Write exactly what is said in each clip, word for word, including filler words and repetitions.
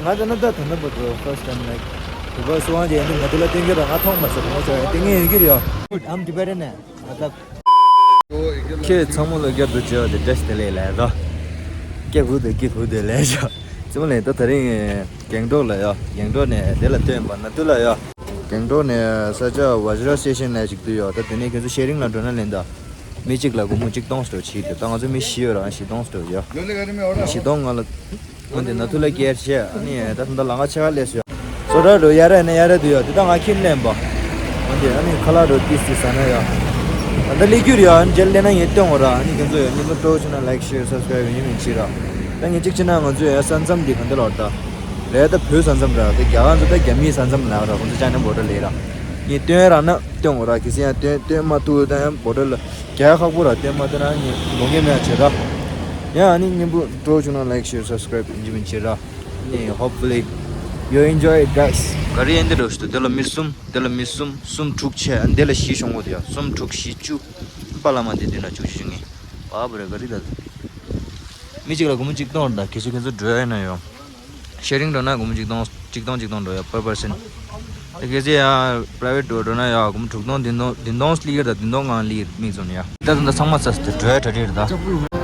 ད་ད་ན་ད་ད་ན་བ་དོ་first time like བ་སུ་ཝང་ཇེ་ཡན་དུ་ང་དུ་ལ་ཏིང་གི་ར་ང་ཐོང་མ་སོ་ང་ཅོ་ཡ་ཏིང་ངེ་ཡིན་གི་ར་ཡོ། I'm Tibetan ནས་ང་ད། ཁྱེད་ཚང་མ་ལ་བསྐྱར་དུ་མཇལ་བ་དེ་བཀྲ་ཤིས་བདེ་ལེགས་ལབ་ཡ་དོ། སྐྱེ་བུ་དེ་སྐྱེ་བུ་དེ་ལས་ཤོག་ཚང་མ་ལ་ད་དེ་རིང་གེང་ཀྲོག་ལ་ཡོ། གེང་ཀྲོག་ནས་དེ་ལ་ཐོན་པ་ན་དུ་ལ་ཡོ། གེང་ཀྲོག་ནས་ས་ཆ་ཝ་ཇི་ར་སི་ཊེ་ཤན་ལ་ཞིག་ཏུ་ཡོད། ད་དེ་ནས་ཁྱེད་ཚོ་ཤེ་རིང་ལ་འགྲོ་ན་ལེན་ད། མི་གཅིག་ལ་སྒོར་མོ་གཅིག་སྟོང་སྟོང་བྱེད་དེ། ད་ང་ཚོ་མི་བཞི་ཡོད་ར་བཞི་སྟོང་སྟོང་ཡོད། བཞི་སྟོང་ང་ལ། འོན་ཏེ་ན་ཐུ་ལ་སྐྱེར་ཆེ་ཨ་ནི་ད་ཐུན་ད་ལ་ང་ཆེ་ག་ལས་སུ་ཡོད། སོ་ར་རུ་ཡ་ར་ནི་ཡ་ར་དུ་ཡོད་དེ་ད་ང་ཁྱིམ་ལེན་པ། འོན་ཏེ་ཨ་ནི་ཁ་ལག་རུ་ཏིས་ཏིས་ཟ་ན་ཡོད། ད་ད་ལི་ཀུར་ཡོད་ཨ་ནི་རྗེས་ལེན་ན་ངས་སྟོན་འོ་ར་ཨ་ནི་ཁྱེད་ཚོ་ཡོད་ཉིན་ཐོ་སྤྲོ་བྱུང་ན་ལའིག་ཤེར་སབ་སི་ཀ་རའིབ་ཡིན་མིན་ཆེ་ར། ད་ངས་གཅིག་བྱས་ན་ང་ཚོ་ཡོད་ས་མཚམས་འདི་ག་འདི་ལོར་ད། རེད་ད་བོད་ས་མཚམས་ར་ད་རྒྱ་གར་ཚོ་ད་རྒྱ་མིའི་ས་མཚམས་ལ་ར་ཁོང་ཚོ་ཅ་ནི་བོར་ཌར་ལས་ར། ངས་སྟོན་ར་ན་སྟོན་འོ་ར་གི་སེ་ཡང་སྟོན་སྟོན་མ་ཐུབ་ད་ཡང་བོར་ཌར་ལ་རྒྱ་ཁག་པོ་ར་སྟོན་མ་ཐུབ་ན་ངས་ལོ་ངས་མེད་བྱེད་ར། ཡང་ཨ་ནི་ཉིན་པོ་སྤྲོ་བྱུང་ན་ལའིག་ཤེར་སབ་སི་ཀ་རའིབ་ཡིན་མིན་ཆེ་ར། ནི་hopefully you enjoy it guys. ག་རི་ཨེ་འདི་རུ་ཞུ་དེ་ལ་མི་གསུམ་དེ་ལ་མི་གསུམ་གསུམ་དྲུག་ཆེ་འདི་ལ་བཞི་ཤོང་གོ་དེ་ཡ་གསུམ་དྲུག་བཞི་བཅུ། པ་ལ་མ་འདི་འདི་ན་བཅུ་བཅུ་ངེ་བ་བ་རེ་ག་རི་ད། མི་གཅིག་ལ་སྒོར་མོ་གཅིག་སྟོང་ད་ཁེ་ཤི་ཁེ་ཚོ་འགྲོ་ཡ་ན་ཡོང་། ཤེ་རིང་འགྲོ་ན་སྒོར་མོ་གཅིག་སྟོང་གཅིག་སྟོང་གཅིག་སྟོང་འགྲོ་ཡ་per person. དེ་གལ་སྲིད་ཡང་པ་རའི་ཝེ་ཊི་འགྲོ་འགྲོ་ན་ཡང་སྒོར་མོ་དྲུག་སྟོང་བདུན་སྟོང་བདུན་སྟོང་སླེབས་ཡོད་ད་བདུན་སྟོང་ལྔ་སླེབས་ཡོད་མིག་བཙུམ་ཡ། ད་ད་ད་ཚང་མ་ཚ་སྟེ་འགྲོ་ཡ་གྲ་སྒྲིག་རེད་ད།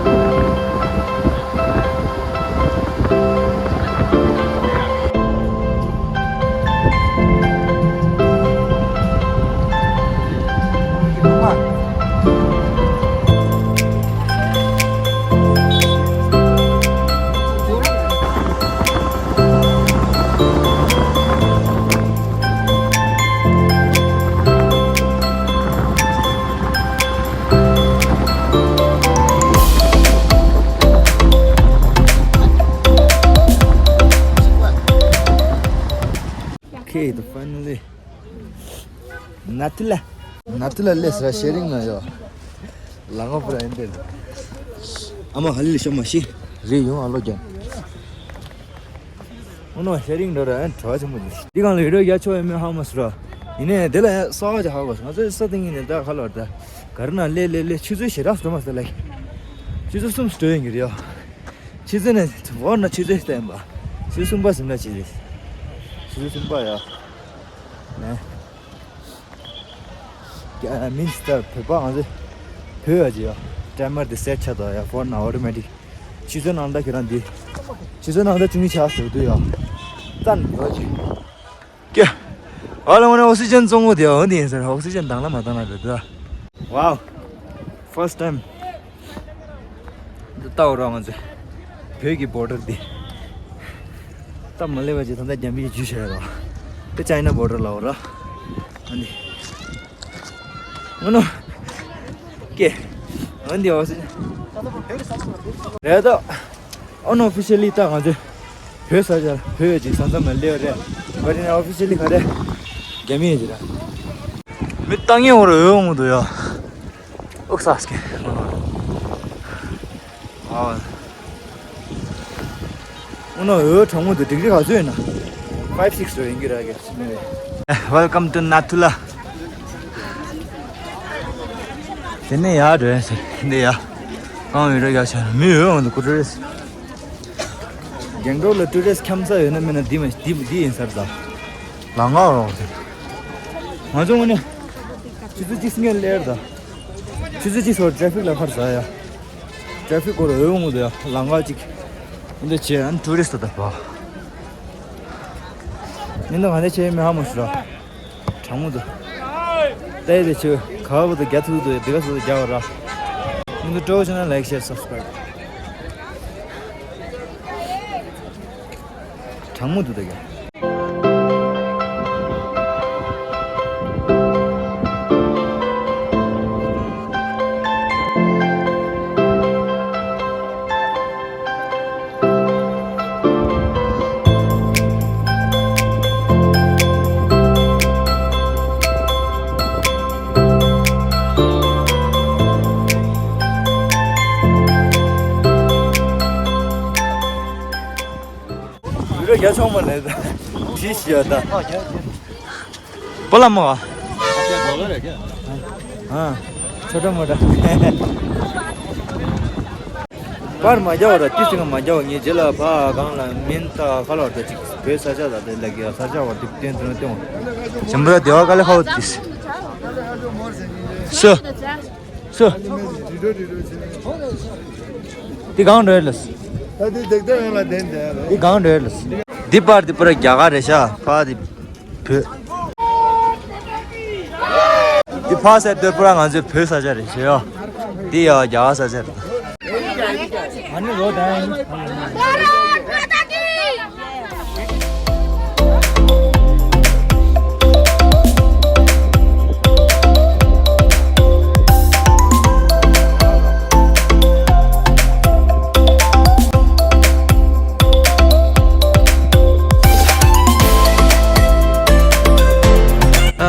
Okay, the finally. ནཱ་ཐུ་ལ། ནཱ་ཐུ་ལ་ལས་ར་ཤེ་རིང་ན་ཡོད། ལ་ངོ་པུ་ར་ཨིན་དེ། ཨ་མ་ཧ་ལི་ལི་ཤོ་མ་ཤི། རེ་ཡོང་ཨ་ལོ་རྒྱན། ཨོ་ནོ་ཤེ་རིང་འགྲོ་ར་ཨན་གྲོ་ཆེན་པོ་ནི། འདི་གང་ལ་ཡོད་ར་རྒྱ་ཆོ་ཡ་མེ་ཧ་མ་སུ་ར། ཡིན་ནས་དེ་ལ་ཡ་སོག་ཅ་ཧ་གོ་ང་ཚོའི་ས་སྟེང་ཡིན་ནས་ད་ཁ་ལོར་ད། གར་ན་ལེ་ལེ་ལེ་ཆུ་ཚོད་ཞེ་དྲག་སྟོན་མ་ཟེར་ལེ། ཆུ་ཚོད་གསུམ་སྟོན་ཡིན་གྱི་རེད་ཡ། ཆུ་ཚོད་ནས་བོར་ན་ཆུ་ཚོད་བསྟན་པ། ཆུ་གསུམ་པ་ཟིན་ན་ཆུ་ཚོད། ཆུ་ཚོད་གསུམ་པ་ཡ། ནས། ཀྱ་མིན་སི་ཊར་བོད་པ་ང་ཚོ་བོད་ཡ་ཅི་ཡ། ཊེམ་མར་དེ་སེ་ཊི་ཆགས་དོ་ཡ་ཕོན་ཨོ་ཊོ་མེ་ཊིག་ཆུ་ཚོད་ནང་ད་ཁྱེད་རང་འདི། ཆུ་ཚོད་ནང་ད་བཅུ་གཉིས་ཆགས་ཟེར་འདུག་ཡ། ཙན་འགྲོ་ཅི། ཀྱ། ཨ་ལ་ངོ་ནས་ཨོག་སི་ཇན་བཙོང་གོ་དེ་འོ་འདི་ཡིན་ཟེར་ཨོག་སི་ཇན་དང་ལ་མ་དང་ལ་རེད་ད། Wow. First time. འདི་ལྟ་འོ་ར་ང་ཚོ། བོད་ཀྱི་བོར་ཌར་འདི། ད་མ་ལེ་བ་ཅི་ད་ད་རྒྱ་མིའི་ཇུས་བྱས་ར། དེ་ཅའི་ན་བོར་ཌར་ལ་འོ་ར། ཨ་ནི། ཨོ་ནོ། ཀེ། ཨོ་འདི་ཨོ་སི། རེད་ད། ཨོ་ནོ་ཨོ་ཕི་ཤལ་ལི་ད་ང་ཚོ། བོད་ས་ཆ་བོད་ཀྱི་ས་མཚམས་ལ་སླེབས་རེད། བ་རི་ན་ཨོ་ཕི་ཤལ་ལི་ག་རེ། རྒྱ་མི་ཡི་ར། མི་ལྟ་ངན་འོ་ར་འོས་འོང་འདུག་ཡ། ཨོ་ས་སྐེ། ཨ། ཨོ་ནོ་འོ་གྲང་མོ་འདུག་ཌིག་རི་ག་ཚོད་ཡིན་ན། ཕའིབ་སིག་སི་འགྲོ་ཡིན་གྱི་ར་གི། Welcome to Nathula. དེ་ནས་ཡར་འགྲོ་ཡ་ཟེར་འདི་ཡ། གང་ཡོད་ར་ཡ་ཆ་མི་ཡོད་འོང་འདུག་ཀུ་ཊུ་རི་སི། གེང་ཀྲོག་ལ་ཊུ་རི་སི་འཁྱམ་ས་ཡོད་ན་མིན་ན་འདི་མ་འདི་འདི་ཡིན་ས་རེད་ད། ལ་ང་རོགས་ཟེར། ང་ཚོ་དངོས་གནས། ཆུ་ཚོད་གཅིག་སྔོན་སླེབས་རེད་ད། ཆུ་ཚོད་གཅིག་སོར་ཊེ་ཕིག་ལ་ཁར་ཟ་ཡ། ཊེ་ཕིག་སྐོར་འོས་འོང་འདུག་ཡ་ལ་ང་གཅིག་འདི་བྱས་ཨན་ཊུ་རི་སི་ད་པ། མི་འདུག་ག་འདི་བྱས་མི་ཧ་མ་ཤི་ར། གྲང་མོ་འདུག་ལྟ་ཡི་དེ་ཆུ་ཁ་བ་དུ་རྒྱ་ཐུག་ཏུ་དེ་ག་སུ་རྒྱ་བ་ར། མི་འདུག་སྤྲོ་བྱུང་ན་ལའིག་ཤེར་སབ་སི་ཀ་རའིབ། གྲང་མོ་འདུག་ད་རྒྱ། བི་ཌིའོ་རྒྱ་ཆུང་མ་ལས་ད། ཇི་ཞིག་ཡོད་ད། པོ་ལ་མོ། ཨ། ཆོ་ཏོ་མོ་ཏོ། པར་མ་རྒྱག་བར་ཏི་སི་ག་མ་རྒྱག་བར་ངས་རྗེས་ལ་ཕ་གང་ལ་མིན་ད་ཁ་ལོར་ད་ཅིག་བོད་ས་ཆ་ད་དེ་ལ་གི་ས་ཆ་བ་དེ་བསྟན་དུ་ན་སྟོན་བ། ཞིམ་པོ་ཡ་དེ་བ་དཀའ་ལས་ཁག་པོ་ཏི་སི། སུ། སུ། འདི་གང་འདྲ་ལ་སི། ད་འདི་ལྡེག་ལྡེག་ཡོང་ལ་བསྟན་དེ། འདི་གང་འདྲ་ལ་སི། འདི་པར་འདི་པུ་ར་རྒྱ་གར་རེད་ཤག་ཕ་འདི་བོད། འདི་ཕ་ཟེར་འདི་པུ་ར་ང་ཚོའི་བོད་ས་ཆ་རེད་ཤག་འདི་ཡ་རྒྱ་གར་ས་ཆ་རེད། ཨ་ནི་རོ་ད། ད་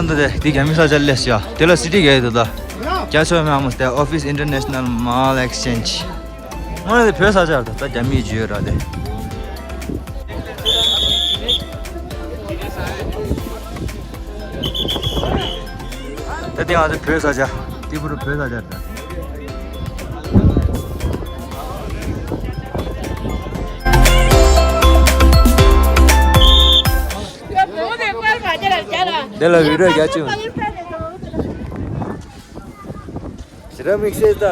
འདི་དེ་འདི་རྒྱ་མི་ས་ཆ་སླེབས་ཤག་དེ་ལ་སི་ཊི་ག་ཡོད་དོ་ད། རྒྱ་ཆོས་མེད་ཨ་མོ་དེ་Office International Mall Exchange། ང་རང་དེ་བོད་ས་ཆ་རེད་ད། རྒྱ་མིའི་ཇུས་ར་དེ། ད་དེ་ང་ཚོ་བོད་ས་ཆ། ཏི་པུ་ར་བོད་ས་ཆ་རེད་ད། དེ་ལ་བི་ཌིའོ་རྒྱག་ཅིག་ཞེ་དྲག་དམིགས་བསལ་ད།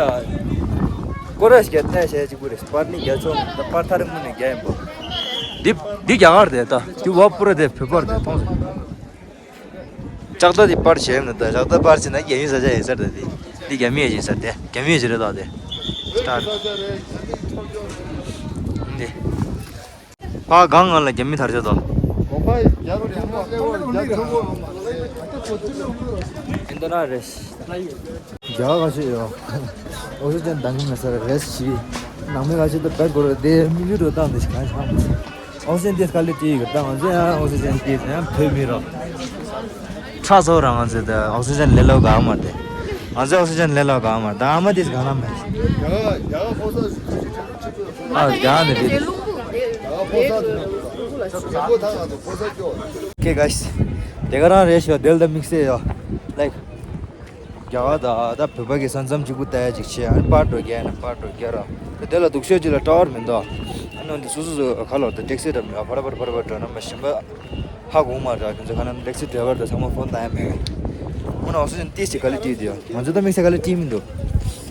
སྐོར་ར་ཞིག་གནས་བྱས་གཅིག་པུ་རེད། པར་ནི་རྒྱ་ཆོག་ད་པར་ཐ་རི་མུ་ནི་རྒྱ་ཡིན་པ། འདི་འདི་རྒྱ་གར་རེད་ད། འདི་བ་པུ་ར་དེ་བོད་པར་དེ་མཐོང་སོང་། ལྕགས་རྟ་དེ་པར་བྱས་ཡིན་ད། ལྕགས་རྟ་པར་བྱས་ན་རྒྱ་མི་ས་ཆ་ཡིན་ས་རེད་ད། དེ་འདི་རྒྱ་མི་ཡིན་ས་རེད་དེ། རྒྱ་མི་ཡིན་ས་རེད་ད་དེ། སྟར། འདི། ཕ་གང་ང་ལ་རྒྱ་མི་དར་ཆ་དོ། ཨིན་ཏོ་ན་རེ། རྒྱ་ག་ཞིག་ཡོད། ཨོ་སི་ཅན་འདང་གི་མེད་ས་རེད་ཤི། ནང་མི་ག་ཞིག་ཏུ་བེད་སྐོར་དེ་མི་ལུས་འགྲོ་སྟངས་དེ་ཞིག་གང་ཤང་མི་ཤེས། ཨོ་སི་ཅན་དེ་དཀའ་ལས་ཅི་ཡི་གི་ད་ང་ཚོ་ཡང་ཨོ་སི་ཅན་དེ་ཡང་བོད་མི་རོ། ཁྲག་ཚོ་རང་ང་ཚོ་དེ་ཨོ་སི་ཅན་ལས་སླ་ག་མ་རེད། ང་ཚོ་ཨོ་སི་ཅན་ལས་སླ་ག་མ་རེད། ད་ཨ་མ་དེ་ག་ལ་མེད། ཨ་རྒྱ་ནི་རེད། Okay guys, དེ་ག་རང་རེད་ཤོ་དེལ་ད་དམིགས་བསལ་ཡོད། Like རྒྱ་གར་ད་ད་བོད་པ་གི་ས་མཚམས་གཅིག་པུ་ལྟ་ཡ་ཅིག་བྱས། ཨ་ནི་པར་འགྲོ་རྒྱ་ན་པར་འགྲོ་རྒྱ་ར། དེ་ལ་སྡུག་ཤོས་ཅིག་ལ་ཊ་ཝར་མི་འདུག་ཨ་ནི་འདི་སུ་སུ་སུ་ཁ་ལོར་ད་ཊེག་སི་འགྲོ་མི་ཕར་ཕར་ཕར་ཕར་འགྲོ་ན་མ་ཞིམ་པ་ཧ་གོ་མ་ར། ཁྱོད་ཚོ་ཁ་ན་ཊེག་སི་ཌ་རའི་ཝར་ད་ཚང་མ་ཕོན་ད་ཡ་མེད། ཨ་ནི་ཨོ་སི་ཅན་ཏིས་ཅིག་ཀ་ལི་ཊི་འདུག་ཡ་ང་ཚོ་ད་དམིགས་བསལ་ཀ་ལི་ཊི་མི་འདུག་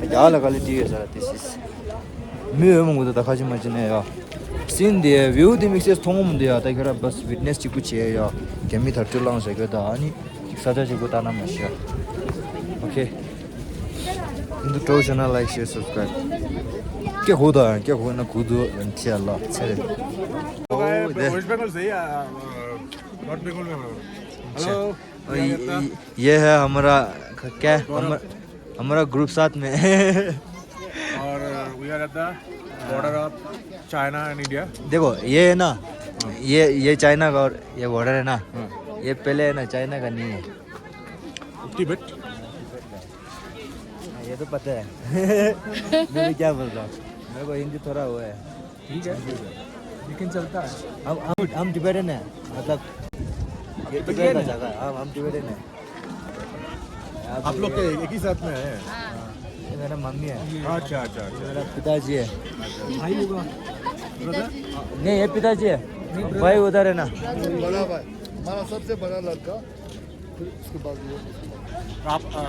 རྒྱ་གར་ལ་ཀ་ལི་ཊི་ཡོད་ས་ར་ཏིས་ཨིས། མི་འོས་མང་པོ་འདུག་ད་ཁ་ཅིག་མ་ཅིག་ནས་ཡ། སིན་དེ་བིའུ་དེ་དམིགས་བསལ་མཐོང་མི་འདུག་ཡ། ད་ཁྱོད་ར་བས་ཝིཊ་ནེས་གཅིག་པུ་བྱས་ཡ། རྒྱ་མི་ཐར་ཊི་ལང་བྱ་རྒྱུ་ད་ཨ་ནི། ས་ཆ་གཅིག་པུ་ལྟ་ན་མ་ཤེས། Okay. འདི་གྲོགས་བྱས་ན་ལའིཀ་ཤེར་སབ་སི་ཀ་རའིབ། སྐད་གོ་དང་སྐད་གོ་ན་གོ་དུ་ལན་ཁྱེད་ལ་ཚེ་རེད། West Bengal से ही, आ, आ, North Bengal में हूँ। हेलो। ये, ये, ये है हमारा, क्या, हम, हमारा ग्रुप साथ में। और we are at the border of China and India. देखो, ये है ना, ये, ये चाइना का और ये बॉर्डर है ना, ये पहले है ना, चाइना का नहीं है। Tibet. हाँ, ये तो पता है। मैं भी क्या बोल रहा हूँ, मेरे को हिंदी थोड़ा वो है। ठीक है, लेकिन चलता है। हम, हम, हम टिबेटन है, मतलब, ये टिबेट का जगह है, हम, हम टिबेटन है। आप लोग के एक ही साथ में है? हाँ, ये मेरा मम्मी है। अच्छा, अच्छा, अच्छा। मेरा पिताजी है। भाई होगा। नहीं, ये पिताजी है। भाई उधर है ना। बड़ा भाई, हमारा सबसे बड़ा लड़का। फिर उसके बाद वो। आप, आ,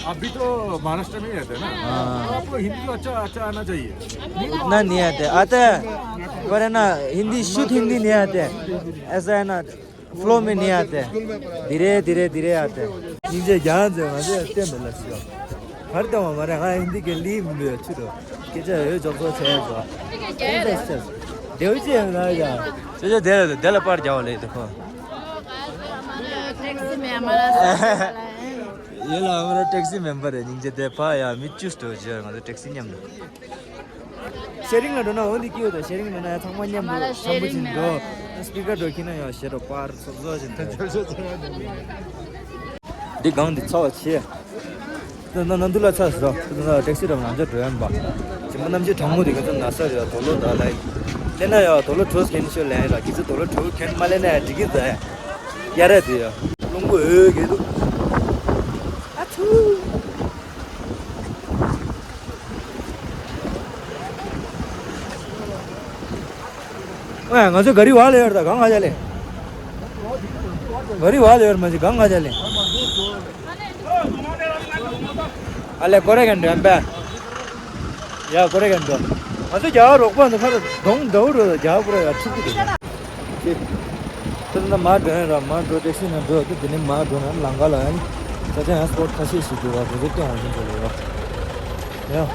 आप भी तो महाराष्ट्र में ही रहते हैं ना? हाँ। तो आपको हिंदी तो अच्छा, अच्छा आना चाहिए। इतना नहीं आते, आता है, पर है ना, हिंदी, शुद्ध हिंदी नहीं आते, ऐसा है ना, फ्लो में नहीं आते, धीरे धीरे धीरे आते हैं। ཉིན་རྒྱང་ཚེ་ང་ཚོས་བསྟན་པ་ལ་ཞུ། བར་དང་བ་མ་རེད། ང་ཧིན་དི་གི་ལི་མི་ལུས་ཆུ་དོ། སྐད་ཆ་ཡོད་ཅོག་ཚོ་ཆེ་ཡོད་ཅོག །དེ་བ་ཅི་ཡང་ན་ཡ། ཅོ་ཅོ་དེ་ལ་དེ་ལ་པར་རྒྱག་པ་ལས་དེ་ཁོ། ये लो हमारा टैक्सी मेंबर है। ཉིན་རྒྱང་དེ་ཕ་ཡ་མི་བཅུ་སྟོད་ཅི་ང་ཚོ་ཊེག་སི་མཉམ་དུ། ཤེ་རིང་ལ་འགྲོ་ན་འོ་འདི་སྐྱིད་འོ་དོ། ཤེ་རིང་མེད་ན་ཡང་ཚང་མ་མཉམ་དུ་ང་ལ་ཤེ་རིང་མེད། སྤི་ཀར་འགྲོ་ཁྱི་ན་ཡང་ཤེ་རོ་པར་སོབ་སོ་བཞིན་དུ། འདི་གང་འདི་ཚ་བ་ཆེ། ད་ན་ན་འདུ་ལ་ཚ་སོ། ད་ན་ཊེག་སི་རམ་ན་འཇོ་འགྲོ་ཡན་པ། ཅི་མ་ནམ་ཅི་གྲང་མོ་དེ་ག་ཚོད་ན་ས་རེ་དོ་ལོ་ད་ལ་ཡིན། ལེ་ན་ཡ་དོ་ལོ་ཁྲོས་ཁན་ཤོ་ལེ་ར་གི་ཚོད་དོ་ལོ་ཁྲོས་ཁན་མ་ལེ་ན་ཡ་འགྲིག་གི་ཛ་ཡ་ར་དེ་ཡ། རླུང་པོ་འོད་གེ་འདུག་ཨ་ཚུ། ཨ། ང་ཚོ་ག་རི་བ་ལ་ཡོད་ད། གང་ག་ཅག་ལེ། ག་རི་བ་ལ་ཡོད་མ་ཅི། གང་ག་ཅག་ལེ། ཨ་ལེ། ཀོ་རེ་གན་འགྲོ་ཡ་པས། ཡ། ཀོ་རེ་གན་འགྲོ། ང་ཚོ་རྒྱ་གར་རོགས་པ་འདི་ཁ་ལ་གདོང་འདྲ་བོ་འགྲོ་ད། རྒྱ་གར་པུ་ར་ཡ་ཁྲིག་གི་འདུག་ཅེ། དེ་ན་མ་འགྲོ་ཡ་ར། མ་འགྲོ། ཏེག་སི་ན་འགྲོ། དེ་དེ་ནས་མ་འགྲོ་ན་ལམ་ཁ་ལ་ཡང་ས་ཆ་ཡང་སྤོ་ཊི་ཁ་ཤས་ཤིག་འདུག་བ། དེ་ཚོ་སྟོན་འོང་བཞིན་འགྲོ་ལ་ཡོད། ཡ།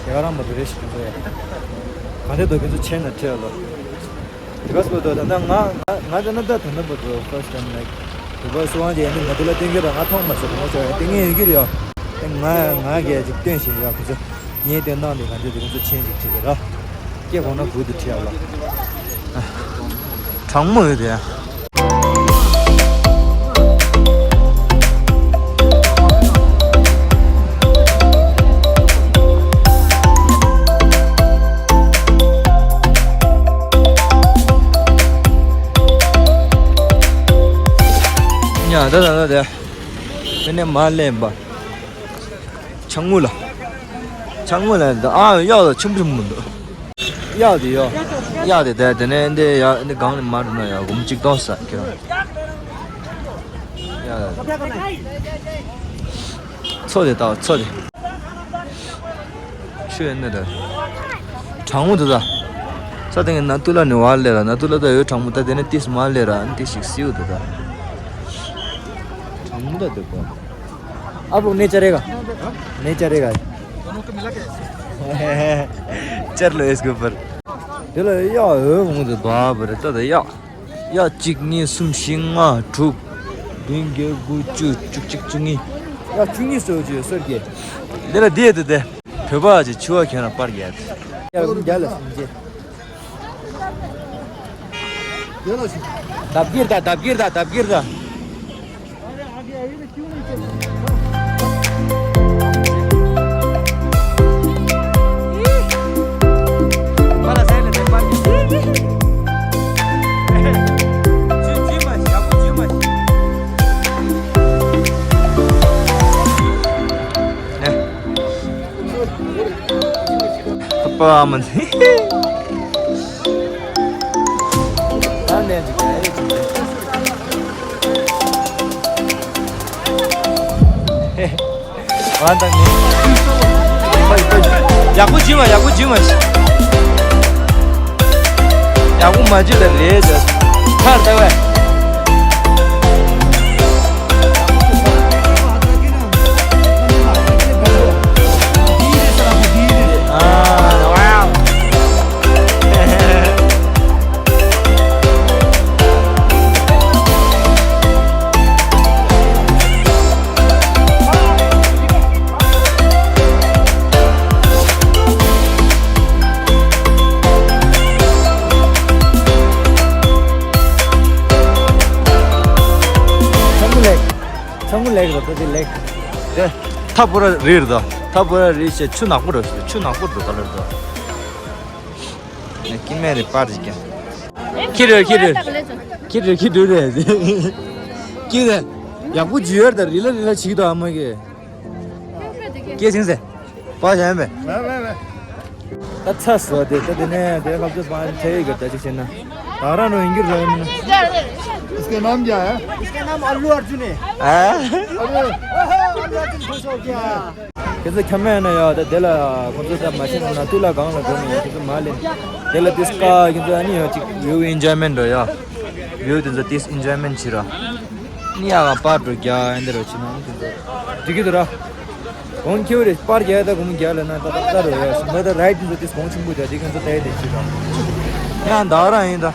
དེ་ག་རང་མ་འགྲོ་རེ་ཞིག་འགྲོ་ཡ། ག་འདྲ་འདུག་ཁྱེད་ཚོ་ཆེ་ན་ཁྲེལ་ལོ། དེ་ག་སོ་དོ། ད་ལྟ་ང་ང་ང་ད་ན་ད་ད་ན་པོ་དོ། ཕར་སི་ཊི་ཊེམ་ལའིཀ་དེ་ག་སོ་ཝང་ཅེ་ཡ་ནི་ང་དུ་ལ་ཏེང་གེ་ར། ང་ཐོང་མ་སོ་ང་ཅོ་ཡ་ཏེང་གེ་ཡི་གེ་རེད་ཡ། ང་ང་གི་ཅིག་སྟོན་ཞིག་ཡ། ཁོ་ཚོ་ངའི་སྟོན་སྟངས་དེ་ག་འདྲ་དེ་ཁོ་ཚོ་ཆེན་ཞིག་ཁྲིད་དེ་ར། སྐྱེ་དགོས་ན་བུ་དེ་ཁྲིད་ཡ་ལ། གྲང་མོ་ཡོད་དེ། ཡ། ད་ད་ད་ད། དེ་ནས་མར་སླེབས་པ། ཆང་མུ་ལ། ཆང་མུ་ལ་ད། ཨ། གཡག་ད་ཆུང་ཆུང་མོ་འདུག་གཡག་དེ་ཡོ། གཡག་དེ་དེ་དེ་ནས་འདི་ཡ་འདི་སྒང་ནས་མར་འགྲོ་ན་ཡ་སྒོར་མོ་གཅིག་སྟོང་ཟ་ཁྱེད་རང་། གཡག་ད། མཚོ་དེ་ལྟ་བ། མཚོ་དེ། ཆུ་ཡོད་ནི་རེད། གྲང་མོ་འདུག་ད། ས་སྟེང་གི་ན་ཏུ་ལ་ནི་བ་ལེ་ར། ན་ཏུ་ལ་ད་ཡོད་གྲང་མོ། ད་དེ་ནས་ཏིས་མ་ལེ་ར། ཨ་ནི་ཏིས་ཞིག་སིའུ་འདུག་ད། གྲང་མོ་ད་འདུག་གོ། आप लोग नहीं चढ़ेगा? नहीं चढ़ेगा। चढ़ लो इसके ऊपर। དེ་ལ་གཡག་འོ་མང་དུ་འབབ་པ་རེད། ད་ད་གཡག་གཡག་གཅིག་གཉིས་གསུམ་བཞི་ལྔ་དྲུག་བདུན་བརྒྱད་དགུ་བཅུ་བཅུ་གཅིག་བཅུ་གཉིས། གཡག་བཅུ་གཉིས་སོ་བཅུ་སོར་གྱི། དེ་ལ་དེ་དེ་དེ་བོད་པ་ཅིག་ཕྱུ་པ་ཁྱོད་ལ་པར་རྒྱག་ཡ། ཡ་རྒྱ་ལ་སུམ་ཅེ། ལྡབ་ཀིར་ད། ལྡབ་ཀིར་ད། ལྡབ་ཀིར་ད། པ་མ་ནི། ཨ་ནེ་འདི་ག་ཨེ་ཅི། ཨ་ད་ནི། ཡག་པོ་བྱིན་པ། ཡག་པོ་བྱིན་པ། ཡག་པོ་མ་བྱིན་ལ་རེད་ད། ཐར་ལྟ་བས། ཆང་མུ་ལེགས། ཆང་མུ་ལེགས་རེད། ད་དེ་ལེགས། དེ་ཐ་པོ་ར་རི་རེད་དོ། ཐ་པོ་ར་རི་ཞེས་ཆུ་ནག་པོ་རེད། ཆུ་ནག་པོ་རེད་ག་ལེར་དོ། ནས་ཀི་མེ་རེ་པར་ཅིག་ཀྱང་། ཁྱི་རེད། ཁྱི་རེད། ཁྱི་རེད། ཁྱི་རེད་རེད། ཁྱི་རེད། ཡག་པོ་ཇུ་ཡར་དང་རི་ལ་རི་ལ་ཆིག་དོ་ཨ་མ་གི། ཀྱེ་སིང་སེ། པ་ཞན་པས། ད་ཚ་སོ་དེ་ད་དེ་ནས་དེ་ལབ་ཚོད་པ་ཁྲེ་ཡི་གི་ད་ཅི་ཆེ་ན། ད་རང་རང་ཡིན་གྱི་རོ་ཡིན་ན། इसका नाम क्या है? इसका नाम अल्लू अर्जुन है। ཨ། अल्लू अर्जुन खुश हो गया। ཁྱེད་ཚོ་ཁྱམས་ན་ཡོད་ད། དེ་ལ་ཁོང་ཚོ་ད་མ་ཤེས་ན་ན་ཏུ་ལ་གང་ལ་འགྲོ་ནས་ཁྱེད་ཚོ་མ་ལེན། དེ་ལ་དེ་སྐ་ཁྱེད་ཚོ་ཨ་ནི་ཡོད་ཅིག་བིའུ་ཨིན་ཇོའི་མེན་འགྲོ་ཡ། བིའུ་དེ་ཚོ་དེ་ཨིན་ཇོའི་མེན་བྱེད་ར། ནི་ཡ་ག་པར་འགྲོ་རྒྱ་ཨེ་འདི་རོ་ཆེ་ན་ནི་དེ་ཚོ་འགྲིག་གི་འདུག་ར། གོང་ཁྱེའུ་རེ་པར་རྒྱ་ད་གོང་རྒྱ་ལ་ན་ད་ད་ད་རོ་ཡ་སུ་མ་ད་རའི་དེ་ཚོ་དེ་གོང་ཆུང་པོ་རྒྱ་དེ་ཁྱེད་ཚོ་ད་ཡ་དེ་བྱེད་ར། ཡང་ད་ར་ཡིན་ད།